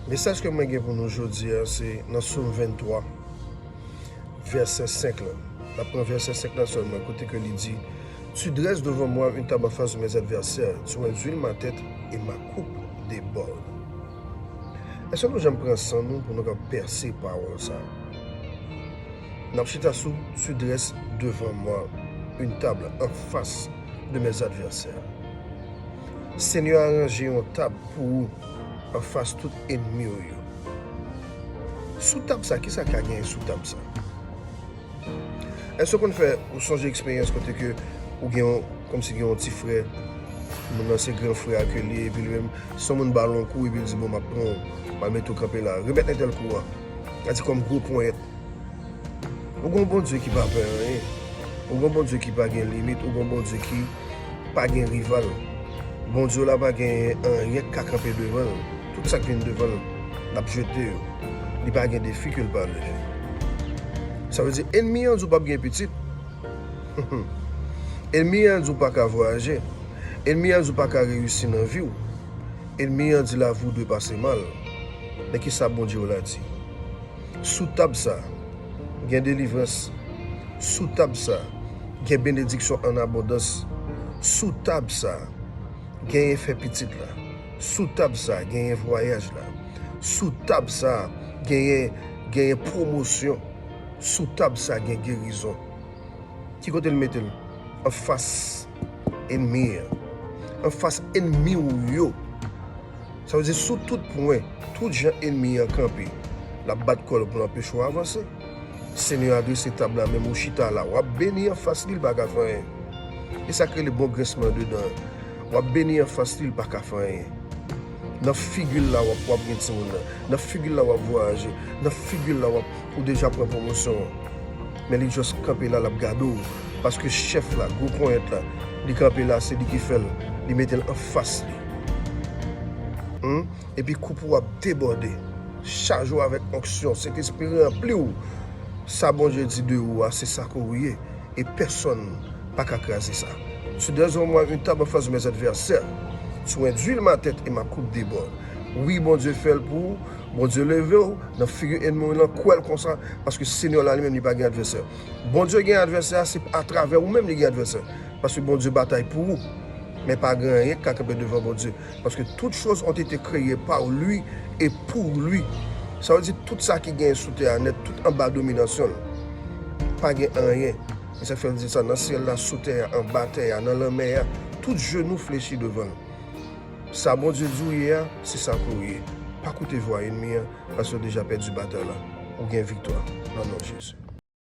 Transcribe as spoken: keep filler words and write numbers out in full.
Mesaj ke mwen gen pou nou jodi a, se nan Sòm venntwa, vèsè senk la. N ap pran vèsè senk la sèlman, kote ke li di, Tu dresses devant moi une table en face de mes adversaires, tu enduis ma tête et ma coupe déborde. Èske nou janm pran san nou pou nou ka pèse pawòl sa a? N ap chita sou, Tu dresses devant moi une table en face de mes adversaires. Senyè a ranje yon tab pou ou anfas tout ènmi w yo. Sou tab sa, kisa ka genyen sou tab sa? Èske w konn fè, ou sonje eksperyans kote ke ou gen yon, kòmsi gen yon ti frè, moun nan se gran frè a ke li ye, epi li menm, se yon moun ba l yon kou, epi l di, "Bon, m ap pran w, m ap mete w kanpe la, remèt entèl kou a." Sa di kòm gwo ponyèt. Ou gen yon Bondye ki pa pè anyen. Ou gen yon Bondye ki pa gen limit. Ou gen yon Bondye ki pa gen rival. Bondye w la pa gen anyen k ka kanpe devan l. Tout sa k vin devan l, l ap jete yo. Li pa gen defi ke l pa leve. Sa vle di, ènmi an di w p ap gen pitit. Ènmi an di w pa ka vwayaje. Ènmi an di w pa ka reyisi nan vi w. Ènmi an di lavi w dwe pase mal. Men kisa Bondye w la di? Sou tab sa, gen delivrans. Sou tab sa, gen benediksyon an abondans. Sou tab sa, genyen fè pitit la. Sou tab sa, genyen vwayaj la. Sou tab sa, genyen, genyen pwomosyon. Sou tab sa, gen gerizon. Ki kote l mete l? Anfas ènmi an. Anfas ènmi w yo. Sa vle di, sou tout pwen, tout jan ènmi an kanpe, l ap bat kò l pou l anpeche w avanse. Senyè a drese tab la, menm ou chita la, w ap beni anfas li, l pa ka fè anyen. E sa k rele bon grensman de dan an. W ap beni anfas li, l pa ka fè anyen. Nan figi l la, w ap, w ap gen timoun nan. Nan figi l la, w ap vwayaje. Nan figi l la, w ap, ou deja pran pwomosyon an. Men li just kanpe la, l ap gade w. Paske chèf la, gwo ponyèt la, li kanpe la, se li ki fè l. Li mete l anfas li. Hmm? Epi koup ou ap debòde. Chaje w avèk onksyon. Sentespri ranpli w. Sa Bondye di de ou a, se sa ke ou ye. E pèsonn pa ka kraze sa. Tu dresses devant moi une table en face de mes adversaires. Tu enduis ma tête et ma coupe déborde. Wi, Bondye fè l pou ou. Bondye leve w nan figi ènmi w lan, kwè l konsa, paske Senyè la li menm li pa gen advèsè. Bondye gen advèsè a, se atravè ou menm li gen advèsè. Paske Bondye batay pou ou, men pa gen anyen ki ka kanpe devan Bondye. Parce que toutes choses ont été créées par lui et pour lui. Sa vle di tout sa ki genyen sou tè a nèt, tout anba dominasyon l. Pa gen anyen. E sa k fè l di sa, nan syèl la, sou tè a, anba tè a, nan lanmè a, tout jenou flechi devan l. Sa Bondye di w ye a, se sa pou w ye. Pa koute vwa ènmi an, paske w deja pèdi batay la. Ou gen viktwa nan non Jezi.